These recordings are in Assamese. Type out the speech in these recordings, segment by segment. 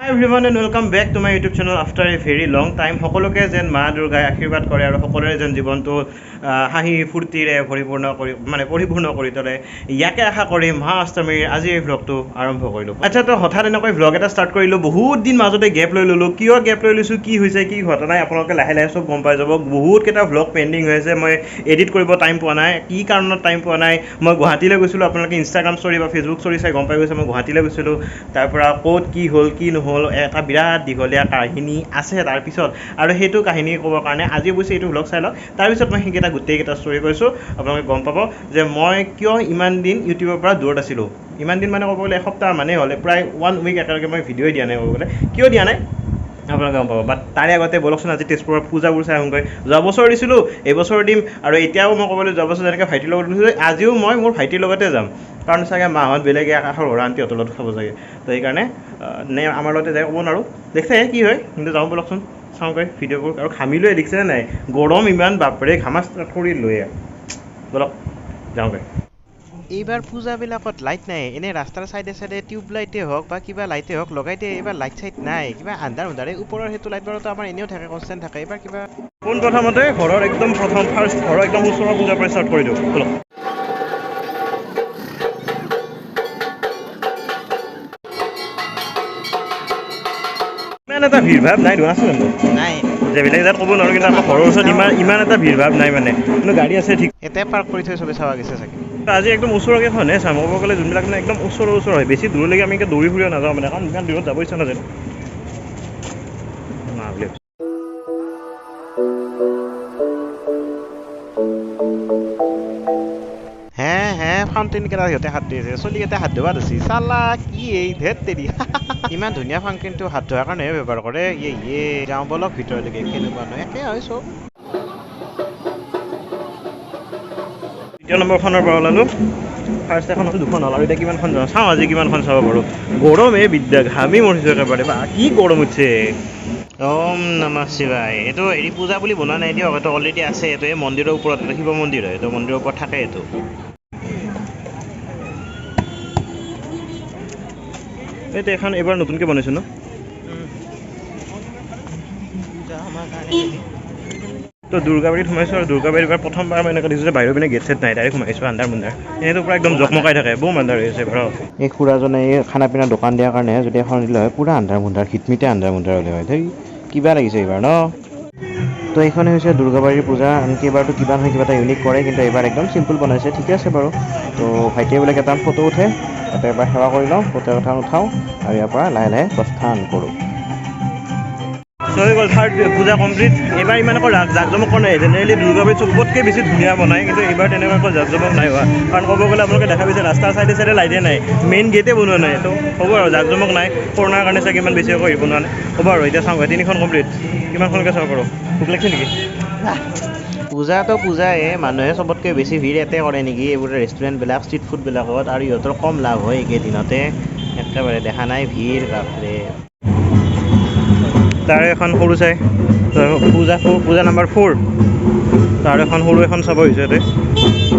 Everyone and welcome back to my YouTube channel after a very long time. সকলোকে যেন মা দুৰ্গাই আশীৰ্বাদ কৰে আৰু সকলোৰে যেন জীৱনটো হাঁহি ফূৰ্তিৰে পৰিপূৰ্ণ কৰি, মানে পৰিপূৰ্ণ কৰি তোলে, ইয়াকে আশা কৰি মহা অষ্টমীৰ আজি এই ভ্লগটো আৰম্ভ কৰিলোঁ। আচ্ছা, তো হঠাৎ এনেকৈ ভ্লগ এটা ষ্টাৰ্ট কৰিলোঁ, বহুত দিন মাজতে গেপ লৈ ল'লোঁ। কিয় গেপ লৈ লৈছোঁ, কি হৈছে, কি ঘটনা নাই, আপোনালোকে লাহে লাহে চব গম পাই যাব। বহুতকেইটা ভ্লগ পেণ্ডিং হৈ আছে, মই এডিট কৰিব টাইম পোৱা নাই। কি কাৰণত টাইম পোৱা নাই, মই গুৱাহাটীলৈ গৈছিলোঁ। আপোনালোকে ইনষ্টাগ্ৰাম ষ্টৰী বা ফেচবুক ষ্টৰী চাই গম পাই গৈছে মই গুৱাহাটীলৈ গৈছিলোঁ। তাৰ পৰা ক'ত কি হ'ল কি নহ'ল এটা বিৰাট দীঘলীয়া কাহিনী আছে তাৰপিছত, আৰু সেইটো কাহিনী ক'বৰ কাৰণে আজি অৱশ্যে এইটো ভ্লগ চাই লওক। তাৰপিছত মই সেইকেইটা গোটেইকেইটা ষ্টৰী কৈছোঁ, আপোনালোকে গম পাব যে মই কিয় ইমান দিন ইউটিউবৰ পৰা দূৰত আছিলোঁ। ইমান দিন মানে ক'ব গ'লে এসপ্তাহ মানেই হ'লে, প্ৰায় ওৱান উইক একেলগে মই ভিডিঅ'ই দিয়া নাই। ক'ব গ'লে কিয় দিয়া নাই আপোনালোকে গম পাব। বাট তাৰে আগতে ব'লকচোন আজি তেজপুৰৰ পূজাবোৰ চাই আহোঁগৈ। যোৱা বছৰ দিছিলোঁ, এইবছৰ দিম, আৰু এতিয়াও মই ক'বলৈ যোৱা বছৰ যেনেকৈ ভাইটিৰ লগত গৈছিলোঁ, আজিও মই মোৰ ভাইটিৰ লগতে যাম। কাৰণ চাগে মাহঁত বেলেগে কাষৰ ঘৰৰ আণ্টিহঁতৰ লগত খাব চাগে, তো সেইকাৰণে নে আমাৰ লগতে যাই ক'ব নোৱাৰোঁ, দেখছে কি হয়। কিন্তু যাওঁ ব'লকচোন, চাওঁগৈ ভিডিঅ'বোৰ। আৰু ঘামিলোৱে, দেখিছেনে নাই গৰম ইমান, বাপৰে ঘামা ষ্টাৰ্ট কৰি লৈয়ে। ব'লক যাওঁগৈ। এইবাৰ পূজাবিলাকত লাইট নাই। এনেই ৰাস্তাৰ চাইডে চাইডে টিউব লাইটেই হওক বা কিবা লাইটেই হওক লগাই দিয়ে, এইবাৰ লাইট চাইট নাই, কিবা আন্ধাৰ মুন্ধাৰ। এই ওপৰৰ সেইটো লাইট বাৰুতো আমাৰ এনেও থাকে, কনষ্টেণ্ট থাকে। এইবাৰ কিবা পোনপ্ৰথমতে ঘৰৰ একদম প্ৰথম ফাৰ্ষ্ট ঘৰৰ একদম ওচৰৰ পূজাৰ পৰা ষ্টাৰ্ট কৰি দিওঁ ব'লক। ইমান এটা ভিৰ ভাৱ নাই, ধোৱা আছে জানো? নাই। যে বেলেগ জেগাত ক'ব নোৱাৰোঁ, কিন্তু আমাৰ ঘৰৰ ওচৰত ইমান ইমান এটা ভিৰ ভাৱ নাই মানে, কিন্তু গাড়ী আছে ঠিক। ইয়াতে পাৰ্ক কৰি থৈ চবে চাব গৈছে চাগে। আজি একদম ওচৰৰ কেইখনহে চাম। ক'ব গ'লে যোনবিলাক মানে একদম ওচৰৰ ওচৰ হয়, বেছি দূৰলৈকে আমি এতিয়া দৌৰি ফুৰিব নাযাওঁ মানে, কাৰণ ইমান দূৰত যাব ইচ্ছা নাযায় না বুলি। হে হে, ফাউণ্টেইন কেইটা সিহঁতে হাত ধুইছে, চলিকেইটা হাত ধোৱা ধুইছে। চালা কি এই ধেত তেৰি, ইমান ধুনীয়া ফাউণ্টেইনটো হাত ধোৱাৰ কাৰণেহে ব্যৱহাৰ কৰে। ইয়ে ইয়ে, যাওঁ ব'লক ভিতৰলৈকে, কেনেকুৱা নহয় একে হয় চব। দ্বিতীয় নম্বৰখনৰ পৰা ওলালোঁ, ফাৰ্ষ্ট এখন হ'ল, দুখন হ'ল, আৰু এতিয়া কিমানখন যাওঁ চাওঁ, আজি কিমানখন চাব পাৰোঁ। গৰম এই বিদ্যা, ঘামি মৰিছোঁ একেবাৰে, বা কি গৰম উঠছে। ওম নমঃ শিৱায়। এইটো হেৰি পূজা বুলি বনোৱা নাই দিয়ক, এইটো অলৰেডি আছে। এইটো এই মন্দিৰৰ ওপৰত, এইটো শিৱ মন্দিৰ হয়, এইটো মন্দিৰৰ ওপৰত থাকে এইটো। এইটো এখন এইবাৰ নতুনকৈ বনাইছোঁ ন। তো দুৰ্গাবাৰীত সোমাইছোঁ, আৰু দুৰ্গাবাৰীত এইবাৰ প্ৰথমবাৰ মই এনেকৈ দেখিছোঁ যে বাহিৰৰ পিনে গেট চেট নাই, ডাইৰেক্ট সোমাইছোঁ আন্ধাৰ মুন্ধাৰ। এনেইতো পূৰা একদম জকমকাই থাকে, বম আন্ধাৰ হৈ আছে বাৰু। এই খুৰাজনে এই খানা পিনা দোকান দিয়াৰ কাৰণে যদি এখন দিলে হয়, পূৰা আন্ধাৰ মুন্ধাৰ, খিটমিটে আন্ধাৰ মুন্ধাৰ হ'লে হয়। ধেই কিবা লাগিছে এইবাৰ ন। তো এইখনে হৈছে দুৰ্গাবাৰীৰ পূজা। আনকি এইবাৰতো কিবা নহয় কিবা এটা ইউনিক কৰে, কিন্তু এইবাৰ একদম চিম্পুল বনাইছে, ঠিকে আছে বাৰু। তো ভাইটিয়ে বোলে কেইটামান ফটো উঠে, তাতে এবাৰ সেৱা কৰি লওঁ, ফটো এখন উঠাওঁ আৰু ইয়াৰ পৰা লাহে লাহে প্ৰস্থান কৰোঁ। হৈ গ'ল থাৰ্ড পূজা কমপ্লিট। এইবাৰ ইমান আকৌ জাক জমক কৰা নাই। জেনেৰেলি দুৰ্গাবাৰীত চবতকৈ বেছি ধুনীয়া বনায়, কিন্তু এইবাৰ তেনেকুৱা একো জাক জমক নাই হোৱা। কাৰণ ক'ব গ'লে আপোনালোকে দেখা পাইছে ৰাস্তাৰ চাইডে চাইডে লাইটে নাই, মেইন গেটে বনোৱা নাই। তো হ'ব আৰু জাক জমক নাই, কৰোণাৰ কাৰণে চাগে ইমান বেছি একো হেৰি বনোৱা নাই। হ'ব আৰু এতিয়া চাওঁ তিনিখন কমপ্লিট, কিমানখনকে চাব পাৰোঁ। ভোক লাগিছে নেকি? পূজাটো পূজাই, মানুহে চবতকৈ বেছি ভিৰ ইয়াতে কৰে নেকি, এইবোৰ ৰেষ্টুৰেণ্টবিলাক, ষ্ট্ৰীট ফুডবিলাকত, আৰু ইহঁতৰ কম লাভ হয় এইকেইদিনতে। একেবাৰে দেখা নাই ভিৰ, বাপৰে। তাৰে এখন সৰু চাই পূজা, পূজা নাম্বাৰ 4, তাৰ এখন সৰু এখন চাব হৈছে ইয়াতে।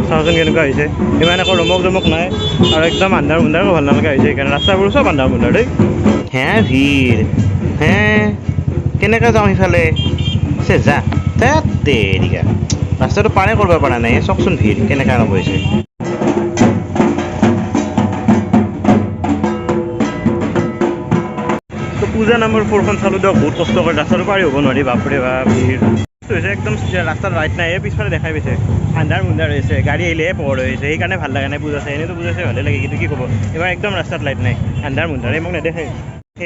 চাওঁচোন কেনেকুৱা হৈছে। ইমান একো ৰমক জমক নাই আৰু একদম আন্ধাৰ মুন্ধাৰ, ভাল নালাগা হৈছে। সেইকাৰণে ৰাস্তাবোৰ চব আন্ধাৰ মুন্ধাৰ দেই। হে ভিৰ, হে কেনেকৈ যাওঁ সিফালে, চে যা তেৰিকা, ৰাস্তাটো পাৰে কৰিব পৰা নাই। চাওকচোন ভিৰ কেনেকৈ আৰম্ভ হৈছে। তো পূজা নাম্বাৰ 4খন চালোঁ দিয়ক, বহুত কষ্ট কৰি ৰাস্তাটো পাৰি হ'ব নোৱাৰি, বাপৰে বাপ ভিৰ হৈছে একদম। ৰাস্তাত লাইট নাই, এই পিছফালে দেখাই পাইছে আন্ধাৰ মুন্ধাৰ হৈছে, গাড়ী আহিলেহে পোহৰ হৈছে, সেইকাৰণে ভাল লগা নাই পূজা চাই। এনেইতো পূজা চাই ভালেই লাগে, কিন্তু কি ক'ব এইবাৰ একদম ৰাস্তাত লাইট নাই, আন্ধাৰ মুন্ধাৰ, এই মোক নেদেখে।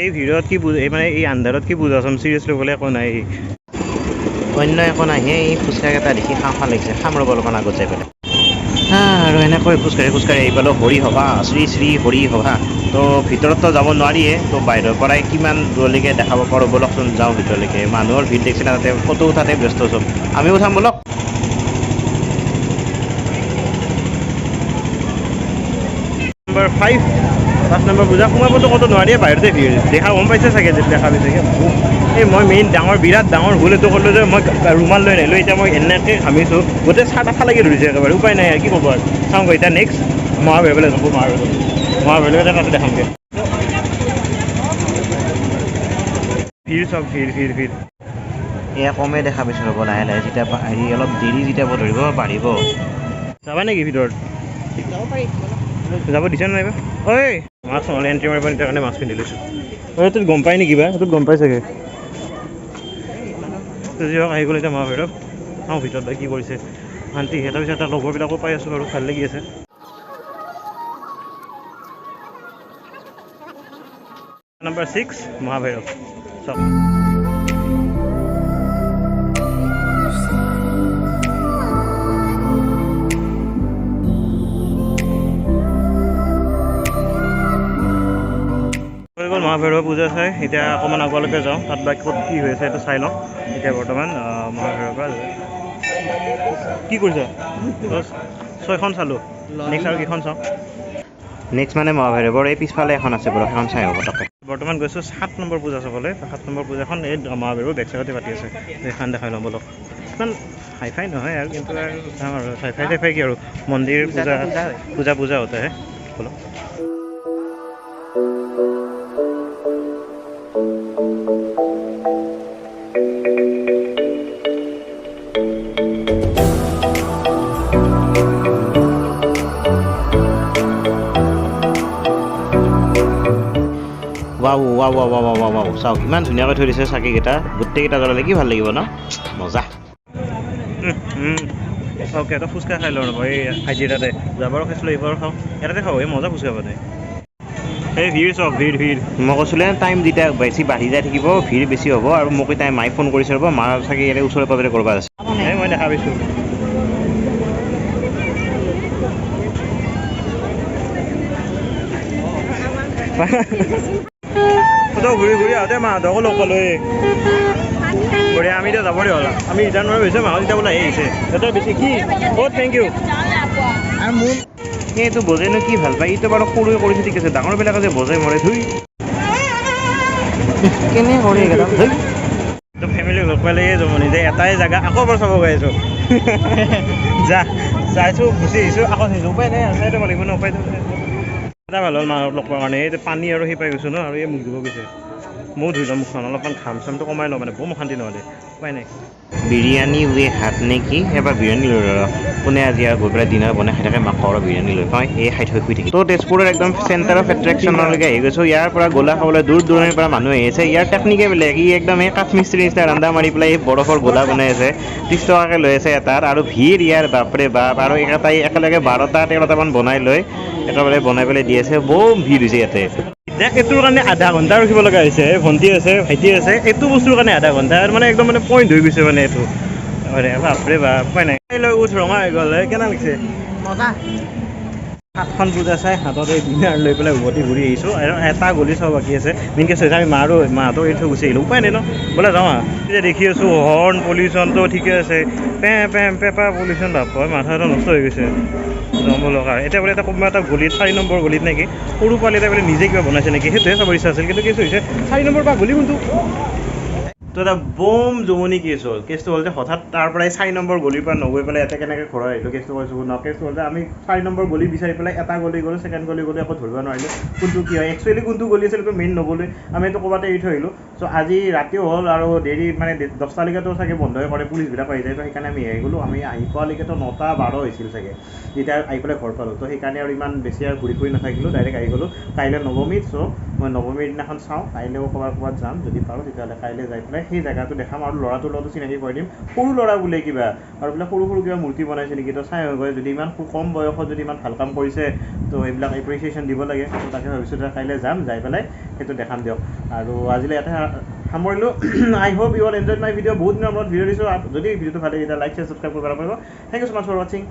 এই ভিৰত কি পূজা, এই মানে এই আন্ধাৰত কি পূজা চাম, চিৰিয়াছলি ক'লে একো নাই, অন্য একো নাই। সেই ফুচকাকেইটা দেখি খাওঁ খাওঁ লাগিছে, খাম ৰ'ব অলপমান আগত যাই পেলাই। আৰু এনেকৈ খোজকাঢ়ি খোজকাঢ়ি আহি পালোঁ হৰি সভা, শ্ৰী শ্ৰী হৰি সভা। তো ভিতৰততো যাব নোৱাৰিয়ে, তো বাহিৰৰ পৰাই কিমান দূৰলৈকে দেখাব পাৰোঁ ব'লকচোন যাওঁ ভিতৰলৈকে। মানুহৰ ভিৰ দেখিছে না, তাতে ফটো উঠাতে ব্যস্ত চব, আমিও উঠাম ব'লক। নম্বৰ 5, 5 নম্বৰ পূজা সোমাবতো ক'তো নোৱাৰিয়ে, বাহিৰতে ভিৰ দেখা গম পাইছে চাগে, যে দেখা পাইছে। এই মই মেইন ডাঙৰ বিৰাট ডাঙৰ ভুল এইটো কৰিলোঁ যে মই ৰুমাল লৈ নাহিলোঁ। এতিয়া মই এনেকৈ ঘামিছোঁ, গোটেই চাহ তাহ লাগি ধৰিছে একেবাৰে, উপায় নাই আৰু কি ক'ব আৰু। চাওঁগৈ এতিয়া নেক্সট মহাভৈৰৱলৈ যাম, মহাভৈৰৱ, মহাভৈৰৱলৈ তাতে দেখামগৈ। ভিৰ চব, ভিৰ ভিৰ ভিৰ। এয়া কমেই দেখা পাইছোঁ ৰ'ব, লাহে লাহে যেতিয়া হেৰি অলপ দেৰি যেতিয়া ধৰিব বাঢ়িব। যাবা নেকি ভিতৰত? যাব দিছে নাই বা? ঐ মাস্ক নহ'লে এণ্ট্ৰি মাৰিব নিদিয়ে কাৰণে মাস্ক পিন্ধি লৈছোঁ। ঐ তোক গম পাই নেকি বা? তোক গম পাই চাগে। যি হওক আহি গ'ল এতিয়া মহাভৈৰৱ। চাওঁ ভিতৰত বা কি কৰিছে। শান্তি এটা পিছত এটা লগৰবিলাকো পাই আছোঁ বাৰু, ভাল লাগি আছে। নম্বৰ 6 মহাভৈৰৱ চাওক। হৈ গ'ল মহাভৈৰৱ পূজা চাই, এতিয়া অকণমান আগলৈকে যাওঁ, তাত বা ক'ত কি হৈ আছে সেইটো চাই লওঁ। এতিয়া বৰ্তমান মহাভৈৰৱৰ পৰা কি কৰিছা? 6খন চালোঁ, নেক্সট আৰু কেইখন চাওঁ। নেক্সট মানে মহাভৈৰৱৰ এই পিছফালে এখন আছে বাৰু, সেইখন চাই হ'ব তাকে। বৰ্তমান গৈছোঁ 7 নম্বৰ পূজা চাবলৈ। 7 নম্বৰ পূজাখন এই মহাভৈৰৱৰ বেক চাইডতে পাতি আছে, সেইখন দেখাই ল'ম বলক। ইমান হাই ফাই নহয় আৰু, কিন্তু আৰু চাম আৰু হাই ফাই চাই ফাই কি আৰু, মন্দিৰ পূজা পূজা পূজা হতে হে। বলক। Wow wow wow wow wow wow, চাওক ইমান ধুনীয়াকৈ থৈ দিছে চাকিকেইটা, গোটেইকেইটা জ্বলালে কি ভাল লাগিব ন, মজা। অ'কে, এটা ফুচকা খাই লওঁ ৰ'ব, এই ভাইটিৰ তাতে যোৱাবাৰো খাইছিলোঁ, এইবাৰো খাওঁ, ইয়াতে খাওঁ, এই মজা ফুচকা বনায়। এই ভিৰ চাওক, ভিৰ ভিৰ। মই কৈছিলোঁ টাইম যেতিয়া বেছি বাঢ়ি যাই থাকিব ভিৰ বেছি হ'ব, আৰু মোক এতিয়া মায়ে ফোন কৰিছে ৰ'ব, মা চাগে ইয়াতে ওচৰে পাজৰে ক'ৰবাত আছে। এই মই দেখা পাইছোঁ। তই ঘূৰি ঘূৰি আহোঁতে মাহঁতকো লগ পালোঁ। এই বঢ়িয়া, আমি এতিয়া যাবৰে হ'ল, আমি ৰিটাৰ্ণ কৰিব হৈছে, মাহঁত এতিয়া বোলে আহি আহিছে। সিহঁতৰ বেছি কি? অ' thank U. আৰু মোৰ এইটো বজাইনো কি ভাল পায়, এইটো বাৰু সৰুৱে কৰিছে ঠিক আছে, ডাঙৰবিলাকে যে বজাই মৰে ধুই কেনে কৰে এইকেইটা ধুই। তো ফেমিলিক লগ পালে জমনি যে এটাই জেগা আকৌ এবাৰ চাব গৈ আছোঁ। যা চাইছোঁ, গুচি আহিছোঁ, আকৌ চাইছোঁ, উপায় নাই, চাই দিব লাগিব ন, উপায় নাই। এটা ভাল হ'ল মাহঁত লগ পোৱাৰ কাৰণে, এই পানী আৰু সেই পাই গৈছোঁ ন, আৰু এই মুখ ধুব গৈছে, ময়ো ধুই ল'ম মুখখন, অলপমান ঘাম চামটো কমাই লওঁ, মানে বৰ অশান্তি নহ'লে উপায় নাই। বিৰিয়ানী উই হাত নে কি, এবাৰ বিৰিয়ানী লৈ ল, কোনে আজি আৰু গৈ পেলাই ডিনাৰ বনাই খাই থাকে, মাক আৰু বিৰিয়ানী লৈ পাওঁ, এই খাই থৈ শুই থাকিম। তো তেজপুৰৰ একদম চেণ্টাৰ অফ এট্ৰেকশ্যনলৈকে আহি গৈছোঁ। ইয়াৰ পৰা গোলা খাবলৈ দূৰ দূৰণিৰ পৰা মানুহ আহি আছে। ইয়াৰ টেকনিকে বেলেগ, ই একদম এই কাঠ মিস্ত্ৰীৰ নিচিনা ৰান্ধা মাৰি পেলাই এই বৰফৰ গোলা বনাই আছে, 30 টকাকৈ লৈ আছে এটাৰ, আৰু ভিৰ ইয়াৰ বাপৰে বাপ। আৰু একেটাই একেলগে 12টা 13টামান বনাই লৈ একেবাৰে বনাই পেলাই দি আছে, বৰ ভিৰ হৈছে ইয়াতে। এতিয়া এইটোৰ কাৰণে আধা ঘণ্টা ৰখিব লগা হৈছে, ভণ্টি আছে, ভাইটি আছে, এইটো বস্তুৰ কাৰণে আধা ঘণ্টা, মানে একদম মানে পইণ্ট হৈ গৈছে মানে এইটো। আৰে বাপৰে বাপ, উপায় নাই। লৈ উঠ ৰঙা হৈ গ'ল, কেনে লাগিছে? মজা। 7খন পূজা চাই হাতত এই ডিনাৰ লৈ পেলাই উভতি ঘূৰি আহিছোঁ, আৰু এটা গলি চাব বাকী আছে। মেইন কেছ হৈছে আমি মা আৰু মাহঁতক এৰি থৈ গুচি আহিলোঁ, উপায় নাই ন, বোলে যাওঁ আহ। এতিয়া দেখি আছোঁ হৰ্ণ পলিউশ্যনটো ঠিকে আছে, পে পে পেপা পলিউশ্যন, বাপ মাথা এটা নষ্ট হৈ গৈছে। যাওঁ বলক আৰু। এতিয়া বোলে এটা কোনোবা এটা গলিত, 4 নম্বৰ গলিত নেকি, সৰু পোৱালি এটা বোলে নিজে কিবা বনাইছে নেকি, সেইটোহে চাব ইচ্ছা আছিল, কিন্তু কেছ হৈছে 4 নম্বৰ বা গলি কোনটো। তো এটা বম জমনি কেছ হ'ল। কেছটো হ'ল যে হঠাৎ তাৰ পৰাই 4 নম্বৰ গলিৰ পৰা নগৈ পেলাই ইয়াতে কেনেকৈ ঘৰত আহিলোঁ, কেছটো কৈছোঁ ন। কেছটো হ'ল যে আমি 4 নম্বৰ গলি বিচাৰি পেলাই এটা গলি গ'লোঁ, ছেকেণ্ড গলি গ'লোঁ, একো ধৰিব নোৱাৰিলোঁ কোনটো কি হয়, একচুৱেলি কোনটো গলি আছিল সেইটো মেইন নগ'লোৱে, আমি এইটো ক'ৰবাতে এৰি থৈ আহিলোঁ। চ' আজি ৰাতিও হ'ল আৰু দেৰি মানে 10টালৈকেতো চাগে বন্ধই কৰে, পুলিচবিলাক আহি যায়, তো সেইকাৰণে আমি আহি গ'লোঁ। আমি আহি পোৱালৈকেতো 9টা 12 হৈছিল চাগে যেতিয়া আহি পেলাই ঘৰ পালোঁ। তো সেইকাৰণে আৰু ইমান বেছি আৰু ঘূৰি ফুৰি নাথাকিলোঁ, ডাইৰেক্ট আহি গ'লোঁ। কাইলৈ নৱমীত, চ' মই নৱমীৰ দিনাখন চাওঁ, কাইলৈও ক'ৰবাত ক'ৰবাত যাম যদি পাৰোঁ, তেতিয়াহ'লে কাইলৈ যাই পেলাই সেই জেগাটো দেখাম আৰু ল'ৰাটোৰ লগতো চিনাকি কৰি দিম। সৰু ল'ৰা বোলে কিবা আৰু বোলে সৰু সৰু কিবা মূৰ্তি বনাইছে নেকি, তো চাই গৈ যদি ইমান কম বয়সত যদি ইমান ভাল কাম কৰিছে, তো এইবিলাক এপ্ৰিচিয়েশ্যন দিব লাগে। তো তাকে ভাবিছোঁ যে কাইলৈ যাম, যাই পেলাই সেইটো দেখাম দিয়ক। আৰু আজিলৈ ইয়াতে সামৰিলোঁ। I hope you all enjoy my video. বহুত দিনৰ মূৰত ভিডিঅ' দিছোঁ, যদি ভিডিঅ'টো ভাল লাগে তেতিয়া লাইক শ্বেয়াৰ ছাবস্ক্ৰাইব কৰিব নাপাহৰিব। Thank you so much for watching.